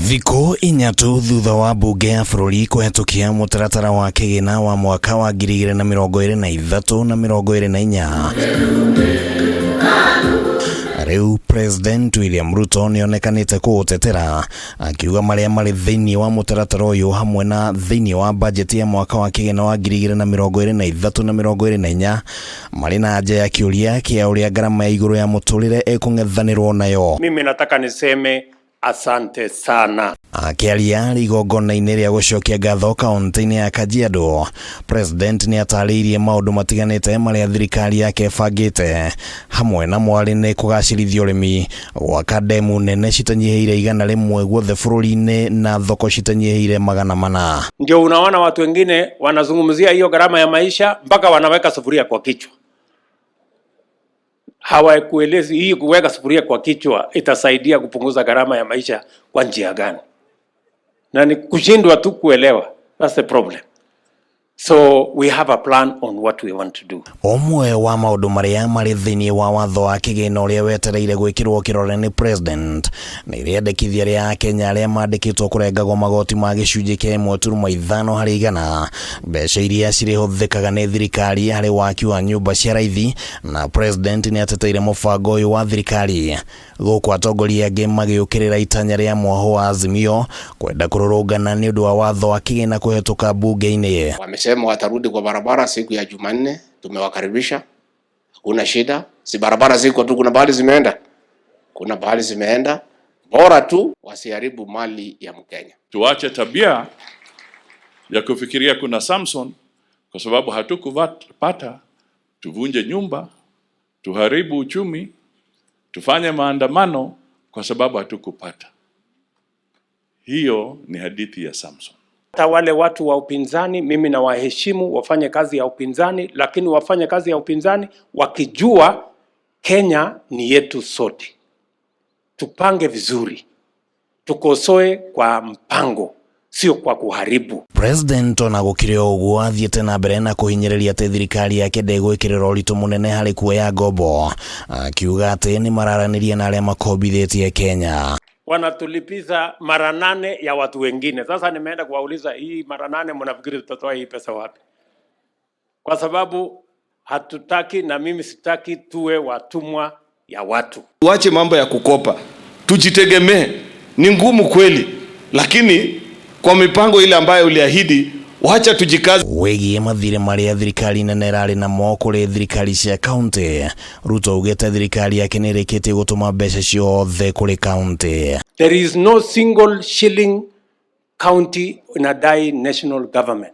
Thikũ inya tu thutha wa mbunge ya bũrũri kũhetũkia mũtaratara wa kĩgĩna wa mwaka wa 2023 na 24, rĩu President William Ruto nĩonekanĩte kũũtetera, akiuga marĩa marĩ thĩinĩ wa mũtaratara ũyũ hamwe na thĩinĩ wa bajeti ya mwaka wa kĩgĩna wa 2023 na 24 marĩ na anja ya kĩũria kĩa ũrĩa ngarama ya igũrũ ya mũtũrĩre ĩkũng'ethanĩrwo nayo. Mimi nataka niseme asante sana. Akĩaria igongona-inĩ rĩa gũcokia ngatho kaunti-inĩ ya Kajiado, President nĩ atarĩirie maũndũ matiganĩte marĩa thirikari yake ĩbangĩte, hamwe na mwarĩ nĩ kũgacĩrithia ũrĩmi, gwaka ndemu nene citanyihĩire 100 guothe bũrũri-inĩ na thoko citanyihĩire 400. Ndio unaona watu wengine wanazungumzia hiyo gharama ya maisha mpaka wanaweka sufuria kwa kichwa. Hawakuelezi hii kuweka sufuria kwa kichwa itasaidia kupunguza gharama ya maisha kwa njia gani? Na ni kushindwa tu kuelewa. That's the problem. So we have a plan on what we want to do. Ũmwe wa maũndũ marĩa marĩ thĩinĩ wa watho wa kĩgĩna ũrĩa wetereire gwĩkĩrwo kĩrore nĩ President nĩ rĩendekithia rĩa Akenya arĩa mandĩkĩtwo kũrengagwo magoti ma gĩcunjĩ kĩa 1.5 harĩ igana mbeca iria cirĩhũthĩkaga nĩ thirikari harĩ waki wa nyũmba cia raithi, na President nĩ ateteire mũbango ũyũ wa thirikari, gũkũ atongoria angĩ magĩũkĩrĩra itanya rĩa mwahũ wa Azimio kwenda kũrũrũngana nĩ ũndũ wa watho wa kĩgĩna kũhetũka mbunge-inĩ. Wamesema watarudi kwa barabara siku ya Jumanne, tumewakaribisha, hakuna shida. Si barabara ziko tu, kuna bahali zimeenda, kuna bahali zimeenda, bora tu wasiharibu mali ya Mkenya. Tuache tabia ya kufikiria kuna Samson, kwa sababu hatukupata, tuvunje nyumba, tuharibu uchumi, tufanye maandamano kwa sababu hatukupata. Hiyo ni hadithi ya Samson. Hata wale watu wa upinzani mimi nawaheshimu, wafanye kazi ya upinzani, lakini wafanye kazi ya upinzani wakijua Kenya ni yetu sote. Tupange vizuri, tukosoe kwa mpango, sio kwa kuharibu. President ona gũkĩrĩ o ũguo athiĩte na mbere na kũhinyĩrĩria atĩ thirikari yake ndĩgwĩkĩrĩra ũritũ mũnene harĩ kuoya ngombo, akiuga atĩ nĩ mararanĩria na arĩa makombithĩtie Kenya. Wanatulipiza mara nane ya watu wengine. Sasa nimeenda kuwauliza, hii mara nane mnafikiri tutatoa hii pesa wapi? Kwa sababu hatutaki, na mimi sitaki tuwe watumwa ya watu. Tuache mambo ya kukopa, tujitegemee. Ni ngumu kweli, lakini kwa mipango ile ambayo uliahidi, wacha tujikaze. Wĩgiĩ mathirĩ marĩa thirikari nene ĩrarĩ namo kũrĩ thirikari cia kaunti, Ruto augĩte thirikari yake nĩ ĩrĩkĩtie gũtũma mbeca ciothe kũrĩ kaunti. There is no single shilling county inadai national government.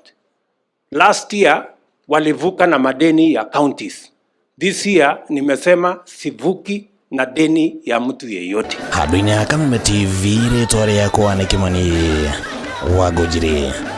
Last year walivuka na madeni ya counties. This year nimesema sivuki na deni ya mtu yeyote. Handũ-inĩ ha Kameme TV, rĩtwa rĩakwa nĩ Kĩmani wa Ngũnjiri.